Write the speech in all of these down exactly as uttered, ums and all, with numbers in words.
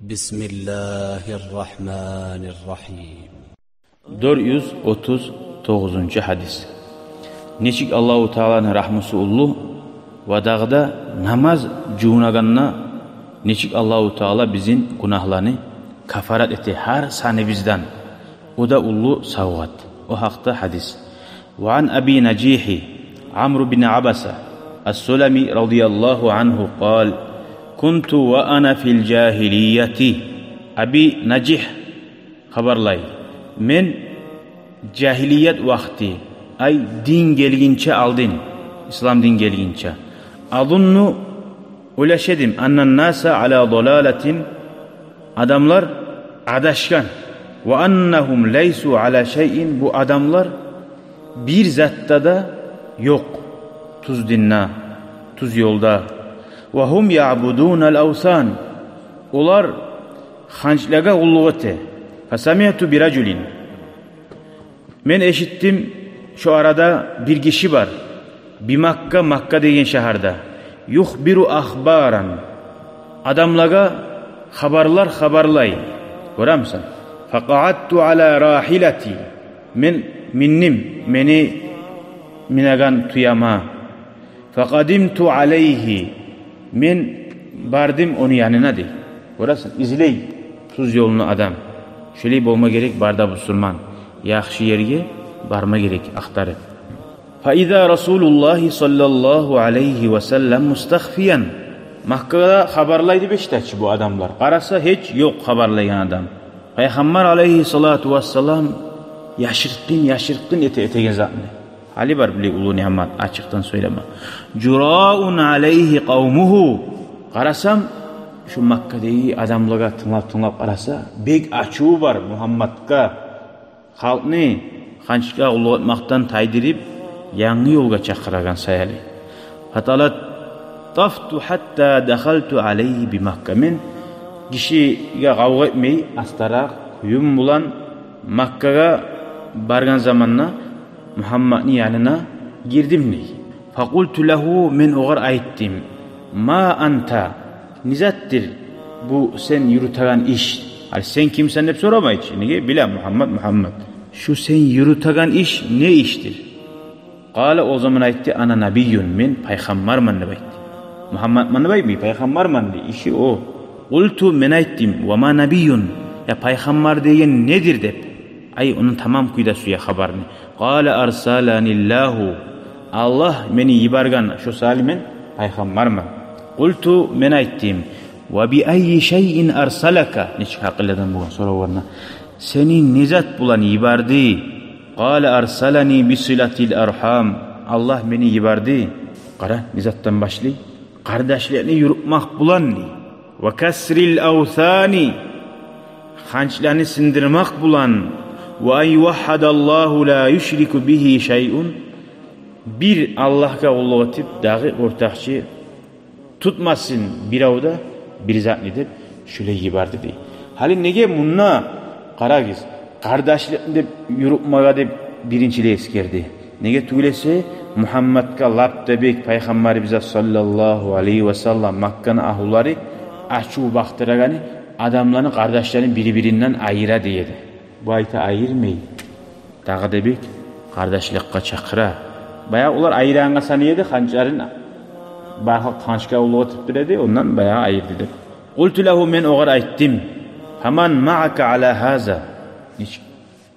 بسم الله الرحمن الرحيم. Дёрт юз отуз тогъузунчу гьадис. Нечик Аллагьу Тааланы рагьмусу уллу, ва дагъы да намаз жувунагъанда нечик Аллагьу Таала бизин гюнагьланы кафарат эте гьар саныбыздан. О да уллу савгъат. О гьакъда гьадис. وعن أبي نجيح عمرو بن عبسة السلمي رضي الله عنه قال: كنت وأنا في الجاهلية. Аби Нажигь хабарлай: мен жагьилият вакъти, ай, дин гелгинче алдын, ислам дин гелгинче, أظن, ойлаша эдим, أن الناس على ضلالة, адамлар адашгъан, وأنهم ليسوا على شيء, бу адамлар бир затда да ёкъ тюз динде, тюз ёлда. وهم يعبدون الأوثان, олар ханчлагъа къуллукъ эте. فسمعت برجل, мен эшитдим, шо арада бир гиши бар, بمكة, Макка деген шагьарда, يخبر أخبارا, адамлагъа хабарлар хабарлай. Гёремисен? فقعدت على راحلتي, мен миндим мени минеген тюеме. فقدمت عليه, мен бардым ону янына, дей. Гёресен, излей тюз ёлну адам. Шолай болма герек бары да бусурман. Яхшы ерге барма герек, ахтарып. فإذا رسول الله صلى الله عليه وسلم مستخفيا. Маккагъа хабарлай деп эшитди чи бу адамлар. Къараса, гьеч ёкъ хабарлайгъан адам. Пайхаммар алайгьиссалату вассалам яшыртгъын, яшыртгъын эте этеген затны. Гьали бар булай уллу ниъмат, ачыкъдан сёйлеме. جراء عليه قومه. Къарасам, шу Маккадагъы адамлагъа тынглап-тынглап къараса, бек ачуву бар Мугьаммадгъа. Халкъны ханчлагъа къуллукъ этмакъдан тайдырып, янгы ёлгъа чакъырагъан саялы. فتلطفت حتى دخلت عليه بمكة. Мен гишиге къавгъа этмей, астаракъ, кююм булан Маккагъа баргъан заманда Мугьаммадны янына гирдим, дей. فقلت له, мен огъар айтдым: ما أنت, не затдыр бу сен юрютеген иш? Гьали сен кимсен деп сорамай чы. Неге? Биле, Мугьаммад, Мугьаммад. Шу сен юрютеген иш не ишдир? قال, о заман айтды: أنا نبي, мен пайхаммарман деп айтды. Мугьаммадман деп айтмай, пайхаммарман дей, иши о. قلت, мен айтдым: وما نبي, я пайхаммар деген недир деп. Ай, ону тамам кюйде сюе хабарны. قال: أرسلني الله, Аллагь мени йиберген, шо саялы мен пайхаммарман. قلت, мен айтдым: وبأي شيء أرسلك? Нечик гьакъыллы адам болгъан сорав орнуна. Сени не зат булан йиберди? قال: أرسلني بصلة الأرحام. Аллагь мени йиберди. Къара, не затдан башлай? Къардашлыкъны юрютмек булан, дей. وكسر الأوثان, ханчланы сындырмакъ булан. وأن يوحد الله لا يشرك به شيء. Бир Аллагьгъа къуллукъ этип, дагъы ортакъчы тутмасын бирев де бир затны деп, шулай йиберди, дей. Гьали неге мунда, къарагъыз, къардашлыкъны деп юрютмеге деп биринчилей эсгерди? Неге тюгюл эсе, Мугьаммадгъа лап да бек Пайхаммарыбызгъа саллаллагьу алайгьи ва саллам Макканы агьлулары ачув бакъдырагъаны, адамланы, къардашларын бири-биринден айыра дей эди. Бу айта айырмай, дагъы да бек къардашлыкъгъа чакъыра. Баягъы олар айырагъангъа санай эди, ханчларын, бары халкъ ханчгъа къуллукъ этип тура эди, ондан баягъы айырды деп. قلت له, мен огъар айтдым: فمن معك على هذا؟ Нечик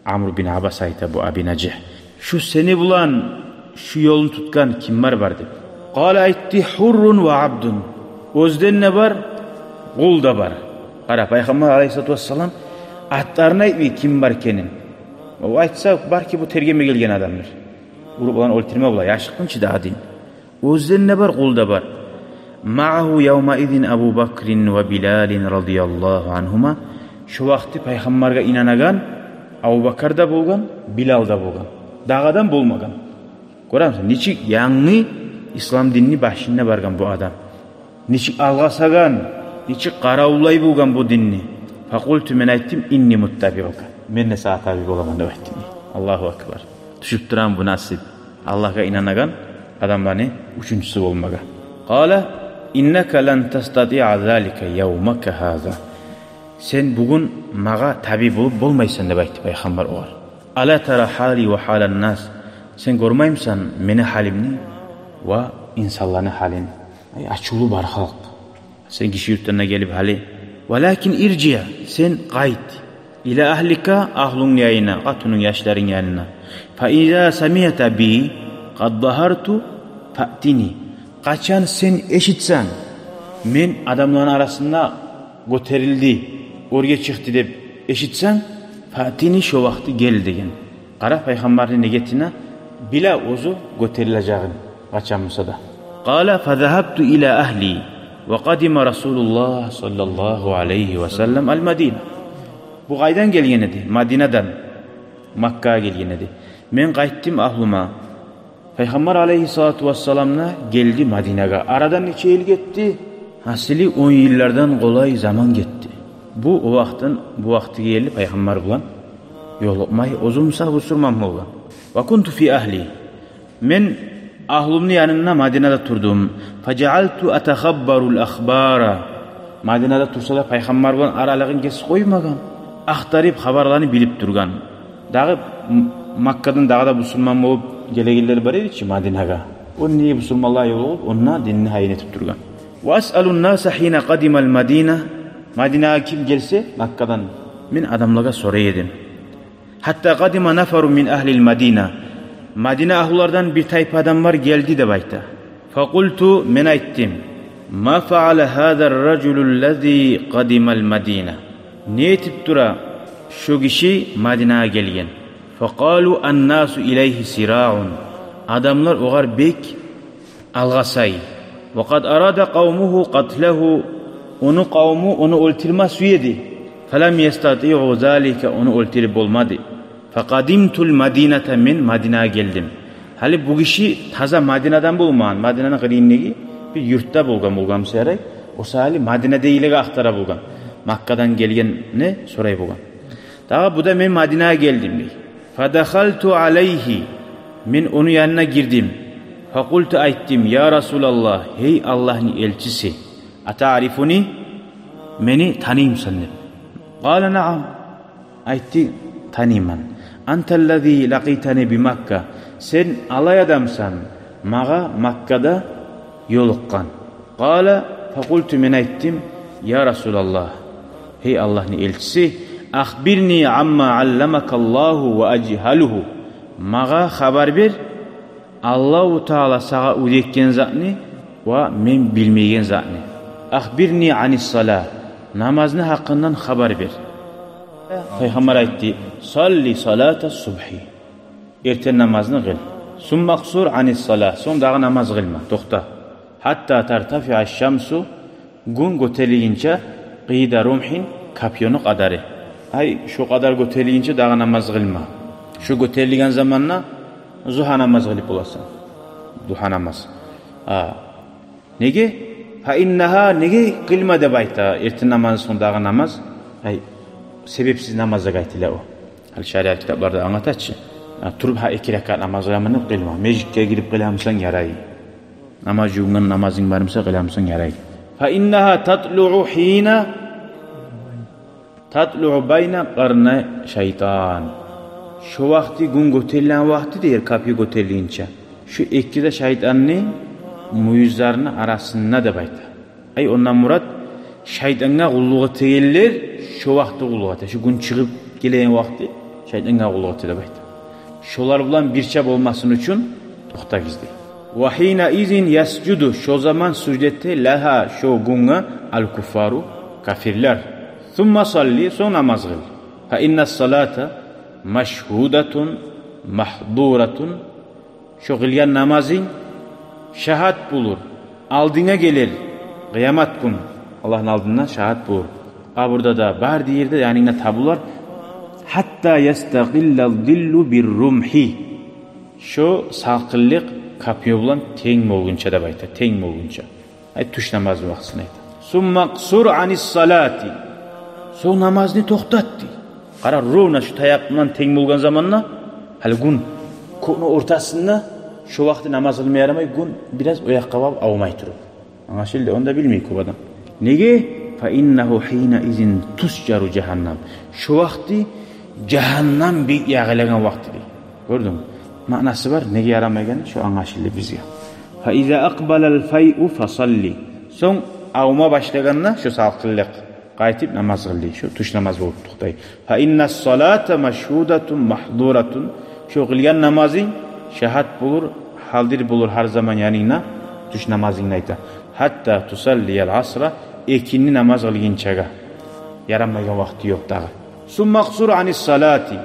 Амру бин Абас айта бу Аби Нажигь: шу сени булан шу ёлну тутгъан кимлер бар деп. قال, айтды: حر وعبد. Оьзден де бар, къул да бар. Къара, Пайхаммар алайгьиссалату вассалам атларын айтмай ким бар экенин. О айтса, балики, бу тергеме гелген адамдыр. Уруп булан оьлтюрме бола, яшыртгъынчы да дин. Оьзден де бар, къул да бар. معه يومئذ أبو بكر وبلال رضي الله عنهما. Шо вакъти Пайхаммаргъа инанагъан Абубакар да болгъан, Билал да болгъан. Дагъы адам болмагъан. Гёремисен, нечик янгы ислам динни башына баргъан бу адам. Нечик алгъасагъан, нечик къаравуллай болгъан бу динни. فقلت, мен айтдым: إني متبعك. Мен де сагъа табиъ боламан деп айтдым. Аллагьу акбар. Тюшюп турам бу насип. Аллагьгъа инанагъан адамланы уьчюнчюсю болмагъа. قال: إنك لن تستطيع ذلك يومك هذا. «Сен бугюн магъа табий болуп болмайсан», — деп айтды пайхаммар огъар. «Ала тара гьали ва гьалан нас? Сен гёрмеймисен мени гьалимни ва инсанланы гьалин?» Ай, ачувлу бар халкъ. Сен гиши юртдан да гелип гьали. «Валакин иржи, сен къайт. Ила агьлика, агьлюнгню янына, къатынынг, яшларынгны янына. Фа иза самиъта би къад загьарту фаътини. Къачан сен эшитсенг, мен адамланы арасында гётерилди, оьрге чыкъды деп эшитсенг, фаътини, шо вакъти гел», — деген. Къара пайхаммарны ниетине, биле оьзю гётерилежегин къачан буса да. Къала фазагьабту ила агьли ва къадима Расулуллагь саллаллагьу алайгьи ва саллам ал-Мадина. Бу къайдан гелген эди? Мадинадан Маккагъа гелген эди. Мен къайтдым агьлюме. Пайхаммар алайгьиссалату вассалам да гелди Мадинагъа. Арадан нече йыл гетди? Гьасили, он йыллардан къолай заман гетди. Бу о вакътидан бу вакътиге ерли пайхаммар булан ёлукъмай, оьзю буса бусурман болгъан. Ва кунту фи агьли. Мен агьлюмню янында Мадинада турдум. Фажаалту атахаббарул ахбара. Мадинада турса да, пайхаммар булан аралыгъын кесип къоймагъан. Ахтарып, хабарланы билип тургъан. Дагъы М-, Маккадан дагъы да бусурман болуп гелегенлер бар эди чи Мадинагъа. О не бусурманлар ёлугъуп, онда динни гьайын этип тургъан. Ва асъалун наса гьина къадимал Мадина. Мадинагъа ким гелсе Маккадан, мен адамлагъа сорай эдим. Гьатта къадима нафарун мин агьлил Мадина. Мадина агьлюлерден бир тайпа адамлар гелди деп айта. Факъулту, мен айтдым: «Ма фаъала гьазар ражулул лази къадимал Мадина?» Не этип тура шо гиши Мадинагъа гелген? Факъалу: «Ан-насу илайгьи сираъун». Адамлар огъар бек алгъасай. «Ва къад арада къавмугьу къатлагьу». Ону къавму ону оьлтюрме сюе эди. «Фалам ястатиъу залика», ону оьлтюрюп болмады. «Факъадимтул Мадината», мен Мадинагъа гелдим. Гьали бу гиши таза Мадинадан болмагъан, Мадинаны къырыйындагъы бир юртда болгъан, болгъан буса ярай. О саялы Мадинадагъыланы ахтара болгъан. Маккадан гелгенни сорай болгъан. Дагъы бу да: «Мен Мадинагъа гелдим», — дей. «Фадахалту алайгьи», мен ону янына гирдим. «Факъулту», айтдым: «Я Расулаллагь, гьей Аллагьны элчиси, атаърифуни, мени таныймысан?» — деп. «Къала: наъам». Айтды: «Таныйман». «Антал лази лакъитани би Макка». Сен алай адамсан, магъа Маккада ёлукъгъан. Къала, факъулту, мен айтдым: «Я Расулаллагь, гьей Аллагьны элчиси, ахбирни амма алламакаллагьу ва аджгьалугьу». Магъа хабар бер Аллагьу Таала сагъа уьйретген затны ва мен билмеген затны. «Ахбирни анис сала». Намазны гьакъындан хабар бер. Пайхаммар айтды: «Салли салата субгьи». Эртен намазны къыл. «Сумма късур анис сала». Сонг дагъы намаз къылма, токъта. «Гьатта тартафиъа шамсу». Гюн гётерилгинче, «къыйда румгьин», копьёну къадары. Ай, шо къадар гётерилгинче дагъы намаз къылма. Шо гётерилген заманда зугьа намаз къылып боласан. Дугьа намаз. А. Неге? «Фа иннагьа», неге къылма деп айта эртен намазны сонг дагъы намаз? Ай, себепсиз намаз деп айтыла о. Гьали шариат китапларда англата чы. А, туруп гьа эки ракаат намаз къыламан деп къылма. Межитге гирип къыламысан, ярай. Намаз жувунгъан намазынг бармыса, къыламысан, ярай. «Фа иннагьа татлуъу гьина татлуъу байна къарнай шайтан». Шо вакъти, гюн гётерилген вакъти дей, копьё гётерилгинче, шо эки де шайтанны мюйюзлерини арасында деп айта. Ай, ондан мурат, шайтангъа къуллукъ этегенлер шо вакъти къуллукъ эте. Шо гюн чыгъып гелеген вакъти шайтангъа къуллукъ эте деп айта. Шолар булан бирче болмасын учун токътагъыз дей. «Ва гьина изин ясжуду», шо заман сужда эте, «лагьа», шо гюнге, «ал-куффару», капирлер. «Сумма салли», сонг намаз къыл. «Фа иннас салата машгьудатун магьдуратун». Шо къылгъан намазынг шагьат болур, алдынга гелер, къыямат гюн Аллагьны алдында шагьат болур. Къабурда да, бары да ерде янынгда табулар. «Гьатта ястакъилла зиллу бир румгьи». Шо салкъынлыкъ копьё булан тенг болгъунча деп айта, тенг болгъунча. Ай, тюш намазны вакътисин айта. «Сумма късур анис салати». Сонг намазны токътат дей. Къара, ровно шо таякъ булан тенг болгъан заманда, гьали гюн кёкню ортасында, шо вакъти намаз къылма ярамай, гюн бираз о якъгъа барып авмай туруп. Англашылды, онда билмей кёп адам. Неге? فإنه حينئذ تسجر جهنم. Шо вакъти жагьаннам бек ягъылагъан вакъти дей. Гёрдюнгмю? Маънасы бар, неге ярамайгъаны шо англашылды бизге. فإذا أقبل الفيء فصل. Сонг авма башлагъанда шо салкъынлыкъ, къайтып намаз къыл дей. Шо тюш намаз болуп токътай. فإن الصلاة مشهودة محضورة. Шо къылгъан намазынг шагьат болур, гьазир болур гьар заман янынгда, тюш намазынгны айта. حتى تصلي العصر. Экинни намаз къылгъынчагъа. Ярамайгъан вакъти ёкъ дагъы. ثم اقصر عن الصلاة.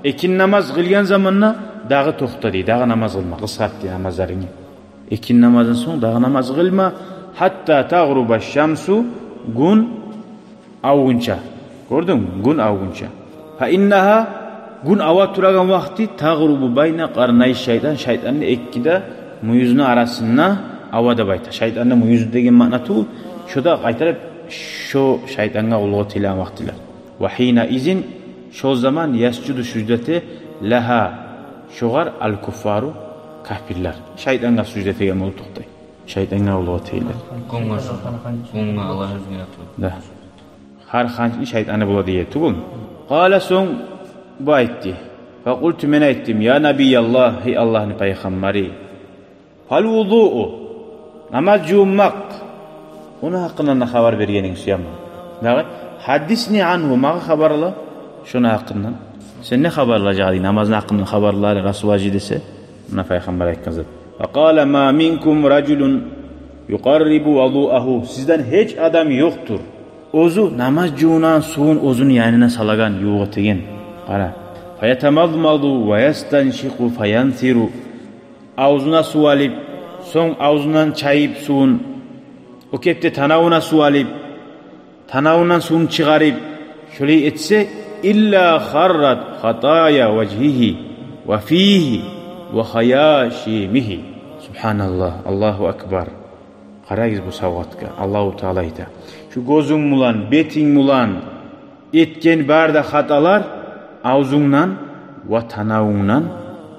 Экинни намаз къылгъан заманда дагъы токъта дей, дагъы намаз къылма, къысгъарт дей намазларынгны. Экинни намаздан сонг дагъы намаз къылма. حتى تغرب الشمس. Гюн авгъунча. Гёрдюнгмю? Гюн авгъунча. فإنها. Гюн ава турагъан вакъти تغرب بين قرني الشيطان. Шайтанны эки де мюйюзюню арасында ава деп айта. Шайтанны мюйюзю деген маъна тюгюл. Шо да къайтарып шо шайтангъа къуллукъ этеген вакътилер. وحينئذ. Шо заман يسجد, сужда эте, لها. Шогъар الكفار, капирлер. Шайтангъа сужда этеген болуп токътай. Шайтангъа къуллукъ этегенлер. Къумгъа сужда. Къумгъа, Аллагь оьзюне тюгюл. Да. Гьар ханчны шайтаны бола деген тюгюлмю? قال, сонг бу айтды. فقلت, мен айтдым: يا نبي الله, гьей Аллагьны пайхаммары. فالوضوء. Намаз жувунмакъ. Ону гьакъындан да хабар бергенинг сюемен. Дагъы, حدثني عنه, магъа хабарла шону гьакъындан. Сен не хабарлажакъ эдинг, намазны гьакъындан хабарла, Расул гьажи, десе, муна пайхаммар айтгъан зат. فقال: ما منكم رجل يقرب وضوءه. Сизден гьеч адам ёкъдур оьзю намаз жувунагъан сувун оьзюню янына салагъан, ювукъ этеген. Къара. فيتمضمض ويستنشق فينثر. Авзуна сув алып, сонг авзундан чайып сувун, о кепде танавуна сув алып, танавундан сувун чыгъарып, шолай этсе, إلا خرت خطايا وجهه وفيه وخياشيمه. Субгьаналлагь, Аллагьу акбар. Къарагъыз бу савгъатгъа. Аллагьу Таала айта: шу гёзюнг булан, бетинг булан этген бары да хаталар авзунгдан ва танавунгдан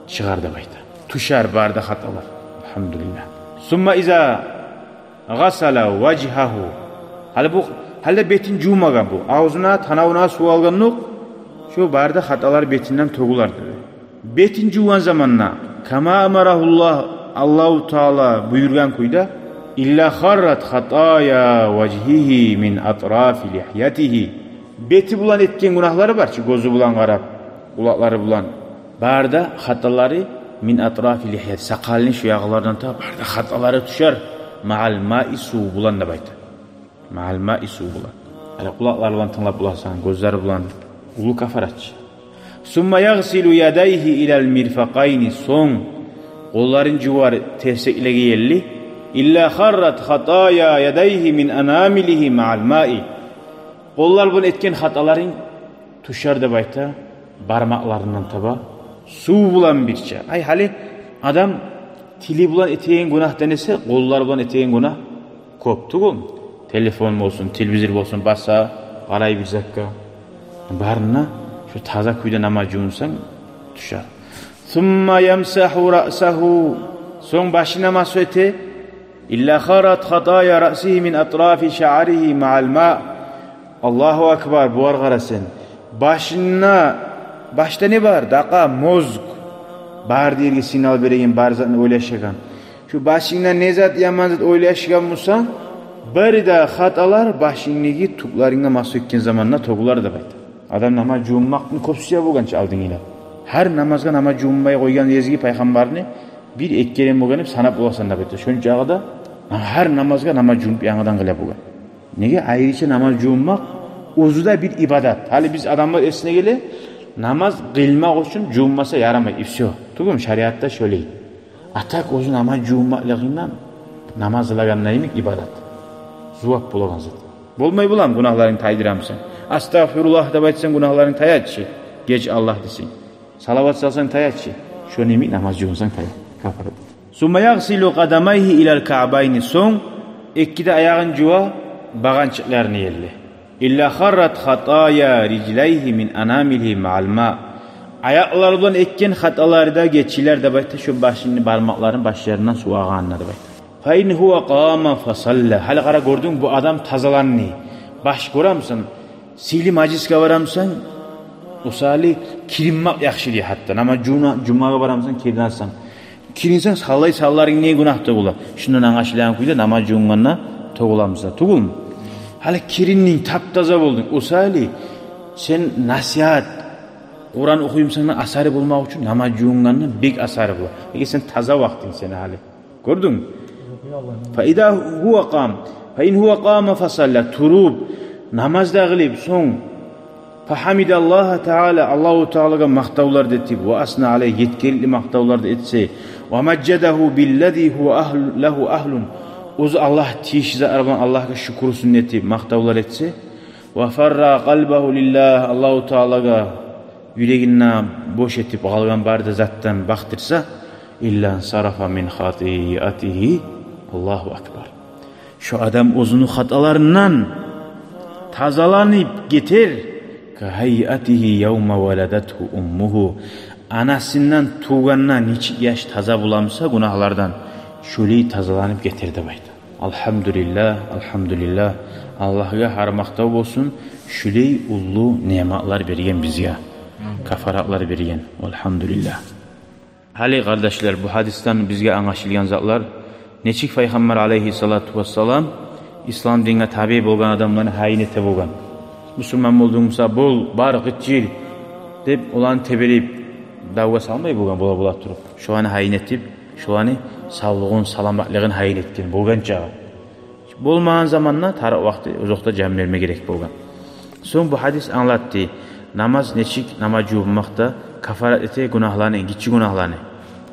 чыгъар деп айта. Тюшер бары да хаталар. Альгьамдулиллагь. ثم إذا غسل وجهه. Гьали бу, гьали бетин жувмагъан бу. Авзуна, танавуна сув алгъан ёкъ. Шу бары да хаталар бетинден тёгюлер деди. Бетин жувгъан заманда, كما أمره الله, Аллагьу Таала буюргъан кюйде, إلا خرت خطايا وجهه من أطراف لحيته. Бети булан этген гюнагьлары бар чы, гёзю булан къарап, къулакълары булан. Бары да хаталары من أطراف لحيته, сакъалыны шу ягъылардан таба бары да хаталары тюшер, مع الماء, сув булан деп айта. مع الماء, сув булан. Гьали къулакълар булан тынглап боласан, гёзлер булан, уллу кафарат чы. ثم يغسل يديه إلى المرفقين, сонг къолларын жувар тирсеклеге ерли. إلا خرت خطايا يديه من أنامله مع الماء. Къоллар булан этген хаталарынг тюшер деп айта, бармакъларындан таба сув булан бирче. Ай, гьали адам тили булан этеген гюнагьдан эсе, къоллар булан этеген гюнагь кёп тюгюлмю? Телефон болсун, телевизор болсун, баса, къарай бир затгъа. Барына шу таза кюйде намаз жувунсанг, тюшер. ثم يمسح رأسه, сонг башына масгь эте. إلا خرت خطايا رأسه من أطراف شعره مع الماء. Аллагьу акбар, бугъар къара сен. Башында, башда не бар? Дакъа, мозг. Бары да ерге сигнал береген, бары затны ойлашагъан. Шу башынгда не зат, яман зат ойлашгъан буса, бары да хаталар башынгдагъы тюклерингде масгь этген заманда тёгюлер деп айта. Адам намаз жувунмакъны кёп сюе болгъан чы алдынгыда. Гьар намазгъа намаз жувунмай къойгъан эзги пайхаммарны бир-эки керен болгъан деп санап боласан деп айта. Шончакъы да гьар намазгъа намаз жувунуп, янгыдан къыла болгъан. Неге? Айрыча намаз жувунмакъ оьзю де бир ибадат. Гьали биз, адамлар эсине геле, намаз къылмакъ учун жувунмаса ярамай, и всё. Тюгюлмю, шариатда шолай. А так оьзю намаз жувунмакълыгъындан намаз къылагъанда йимик ибадат, зувап болагъан зат. Болмай боламы, гюнагьларынг тайдырамысан? Астагъфируллагь деп айтсанг, гюнагьларынг таяр чы. Геч, Аллагь, десенг. Салават салсанг, таяр чы. Шону йимик намаз жувунсанг, таяр. Кафарат. ثم يغسل قدميه إلى الكعبين. Сонг эки де аягъын жува, багъанчыкъларына ерли. إلا خرت خطايا رجليه من أنامله مع الماء. Аякълар булан этген хаталары да гечилер деп айта, шо башыны бармакъларын башларындан сув агъанына деп айта. فإن هو قام فصلى. Гьали къара, гёрдюнг, бу адам тазаланды. Баш гёремисен, сыйлы мажлисге барамысан, о саялы киринмек яхшы дей гьатта. Намаз жума-, жумагъа барамысан, киринесен. Киринсенг, саллай салларынг не гюнагь тёгюле. Шундан англашылагъан кюйде намаз жувунгъанда тёгюлемиса, тюгюлмю? Гьали кирининг, таптаза болдунг. О саялы сен насигьат, Къуран охуймусан да, асары болмакъ учун намаз жувунгъанда бек асары бола. Неге, сен таза вакътинг сени гьали. Гёрдюнг? Фа иза гьува къам. Фа ин гьува къама фасалла. Туруп, намаз да къылып, сонг фа гьамидаллагьа таала, Аллагьу Таалагъа макътавлар да этип, ва асна алайгьи, етгенликли макътавлар да этсе, ва мажжадагьу биллази гьува агьлу-, лагьу агьлун, оьзю Аллагь тийишли затлар булан Аллагьгъа шюкюрсюн этип, макътавлар этсе, ва фаррагъа къалбагьу лиллагь, Аллагьу Таалагъа юрегин бош этип, къалгъан бары да затдан бакъдырса, илла ансарафа мин хатиатигьи. Аллагьу акбар. Шо адам оьзюню хаталарындан тазаланып гетер. Ка гьайатигьи явма валадатгьу уммугьу. Анасындан тувгъанда нечик яш таза боламыса гюнагьлардан, шолай тазаланып гетер деп айта. Алгьамдулиллагь, алгьамдулиллагь. Аллагьгъа гьар макътав болсун, шулай уллу ниъматлар берген бизге. Кафаратлар берген. Алгьамдулиллагь. Гьали, къардашлар, бу гьадисден бизге англашылгъан затлар: нечик Пайхаммар алайгьиссалату вассалам ислам динге табиъ болгъан адамланы гьайын эте болгъан. Мусулман болдунгмуса, бол, бар, къычыр деп, оланы теберип, давгъа салмай болгъан, бола-бола туруп. Шоланы гьайын этип, шоланы савлугъун, саламатлыгъын гьайын этген болгъан чакъы. Болмагъан заманда тарыкъ вакъти озокъда жан берме герек болгъан. Сонг бу гьадис англатды: намаз нечик, намаз жувунмакъ да кафарат эте гюнагьланы, гиччи гюнагьланы.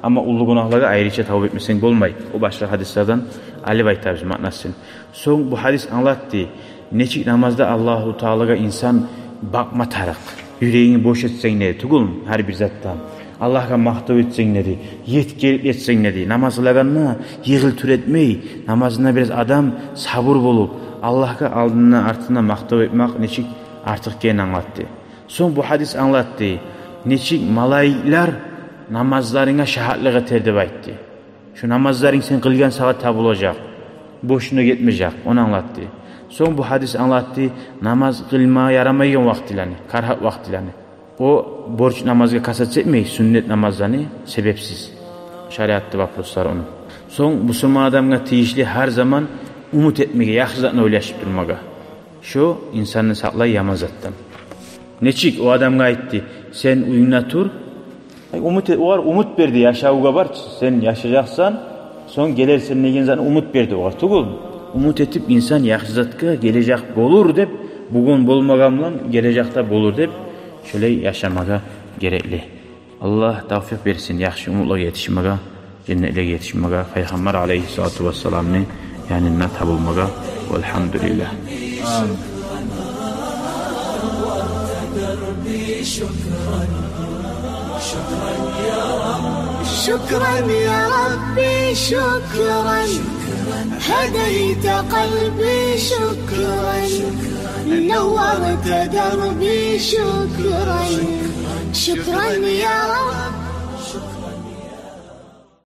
Амма уллу гюнагьлагъа айрыча тавба этмесенг болмай. О башгъа гьадислерден алып айтабыз маънасын. Сонг бу гьадис англатды: нечик намазда Аллагьу Таалагъа инсан бакъма тарыкъ. Юрегинг бош этсенг де тюгюлмю гьар бир затдан. Аллагьгъа макътав этсенг де, етгенлик этсенг де, намаз къылагъанда йыгъыл-тур этмей, намазында бираз адам сабур болуп, Аллагьгъа алдында, артында макътав этмек нечик артыкъ экенин англатды. Сонг бу гьадис англатды: нечик малайиклер намазларынга шагьатлыкъ этер деп айтды. Шо намазларынг сен къылгъан сагьат табулажакъ, бошуна гетмежек, ону англатды. Сонг бу гьадис англатды намаз къылмагъа ярамайгъан вакътилени, карагьат вакътилени. О борч намазгъа касаться этмей, сюннет намазланы себепсиз. Шариатны вопрослары ону. Сонг бусурман адамгъа тийишли гьар заман умут этмеге, яхшы затны ойлашып турмагъа. Шо инсанны сакълай яман затдан. Нечик о адамгъа айтды: сен уьюнгде тур. Ай, умут э-, огъар умут берди, яшавгъа бар чы, сен яшажакъсан, сонг гелерсен деген затны умут берди огъар, тюгюлмю? Умут этип, инсан яхшы затгъа гележек болур деп, бугюн болмагъан булан гележекде болур деп, шолай яшамагъа герекли. Аллагь тавфикъ берсин яхшы умутлагъа етишмеге, женнетлеге етишмеге, Пайхаммар алайгьиссалату вассаламны янында табулмагъа. Валгьамдулиллагь. Амин. شكرا يا ربي، شكرا. هديت قلبي، شكرا. نورت دربي، شكرا. شكرا يا رب.